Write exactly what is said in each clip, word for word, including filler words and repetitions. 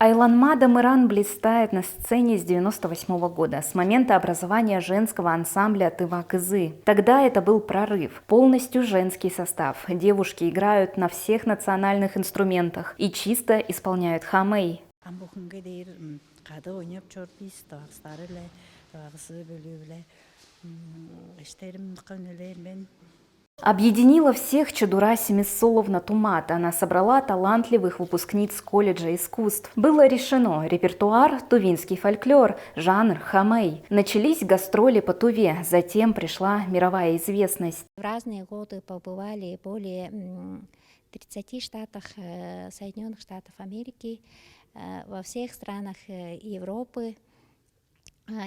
Айланма Дамыран блистает на сцене с девяносто восьмого года, с момента образования женского ансамбля «Тыва кызы». Тогда это был прорыв. Полностью женский состав. Девушки играют на всех национальных инструментах и чисто исполняют хамей. Ам бо хүнге дээр кады ойнап чор бис, тавакстары-биле, таваксы бөлүү-биле эштерим көнелер мен. Объединила всех Чудура Семисоловна Тумат. Она собрала талантливых выпускниц колледжа искусств. Было решено: репертуар — тувинский фольклор, жанр — хамей. Начались гастроли по Туве, затем пришла мировая известность. В разные годы побывали более тридцати штатах Соединенных Штатов Америки, во всех странах Европы.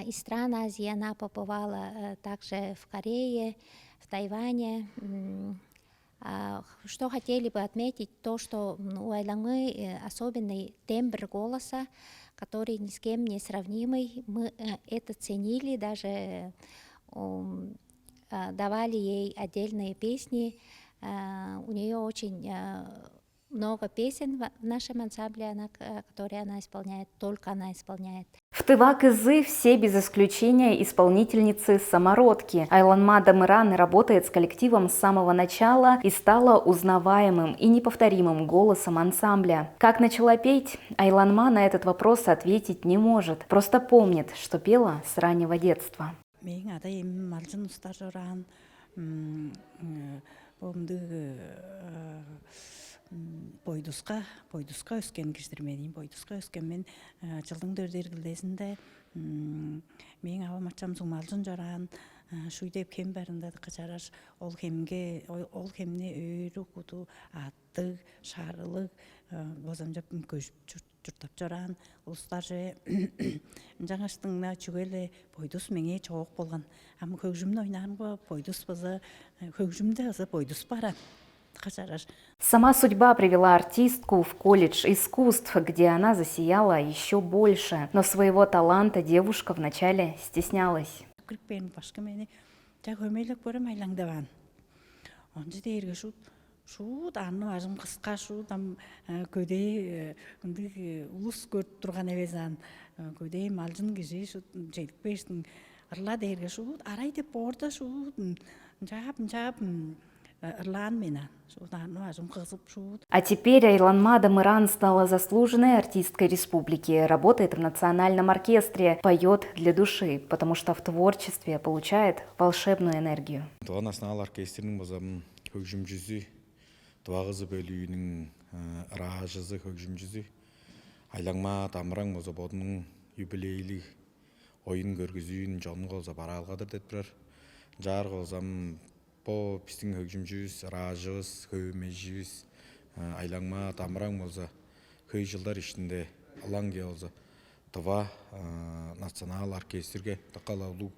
Из стран Азии она побывала также в Корее, в Тайване. Что хотели бы отметить, то, что у Айланмы особенный тембр голоса, который ни с кем не сравнимый. Мы это ценили, даже давали ей отдельные песни. У нее очень много песен в нашем ансамбле, она, которые она исполняет, только она исполняет. В «Тыва кызы» все без исключения исполнительницы-самородки. Айланма Дамыран работает с коллективом с самого начала и стала узнаваемым и неповторимым голосом ансамбля. Как начала петь, Айланма на этот вопрос ответить не может, просто помнит, что пела с раннего детства. Мээң ада-ием малчын улустар чораан, бо мындыг бойдуска, бойдуска өскен кижи-дир мен ийин. Бойдуска өскен мен. Чылдың дөрт эргилдезинде мээң авам ачам суг малчын чораан, Шуй деп хем бар ында, дыка чараш. Ол хемге, ол хемни өрү куду аттыг, шарылыг, бозамчап көжүп чурттап чораан улустар чүве. Ынчангаштың-на чүге-ле бойдус меңээ чоок болган. Ам хөгжүмнү ойнаарымга, бойдус база, хөгжүмде база бойдус бараан. Качарар. Сама судьба привела артистку в колледж искусств, где она засияла еще больше, но своего таланта девушка вначале стеснялась. Кирип бээримге, башкы мени: «Чаа, хөмейлеп көрем, Айлаң» — деп аан. Ончу дээрге шуут, шуут арны-бажым кыска, шуут ам көдээ ындыг улус көрүп турган эвес аан. Көдээ малчын кижи шуут чедип кээштиң, ырла дээрге шуут арай деп боорда шуут ынчаап, ынчаап ырлаан мен аан. Шуут арны-бажым кызып шуут. А теперь Айланма Дамыран стала заслуженной артисткой республики, работает в национальном оркестре, поет для души, потому что в творчестве получает волшебную энергию. Тыва национал оркестрниң база хөгжүмчүзү, «Тыва кызы» бөлүүнүң ыраажызы, хөгжүмчүзү Айланма Дамыран болза бодунуң юбилейлиг оюн-көргүзүүн чонунга болза бараалгадыр деп турар. Ынчаарга болза ам бо бистиң хөгжүмчүвүс, ыраажывыс, хөөмейживис Айланма Дамыран болза хөй чылдар иштинде ылаңгыя болза Тыва национал оркестрге дыка-ла улуг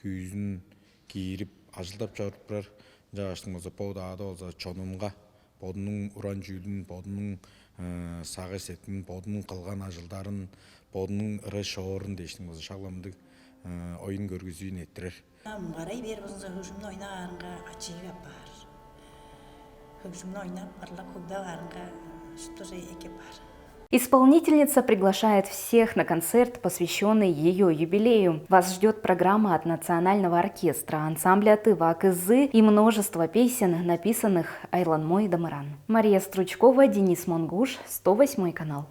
күүзүн киирип, ажылдап чоруп турар. Ынчангаштың болза бо удаада болза чонунга бодунуң уран чүүлүн, бодунуң сагыш-сеткилин, бодунуң кылган ажылдарын, бодунуң ыры-шоорун дээштиң болза шак-ла мындыг оюн-көргүзүүн эрттирер. Муңгарай бээр болза, хөгжүмнү ойнаарынга ачыйга апаар. Хөгжүмнү ойнап, ырлап, хөгдеп аарынга шупту эки апаар. Исполнительница приглашает всех на концерт, посвящённый её юбилею. Вас ждёт программа от Национального оркестра, ансамбля «Тыва кызы» и множество песен, написанных Айланмой Дамыран. Мария Стручкова, Денис Монгуш, сто восьмой канал.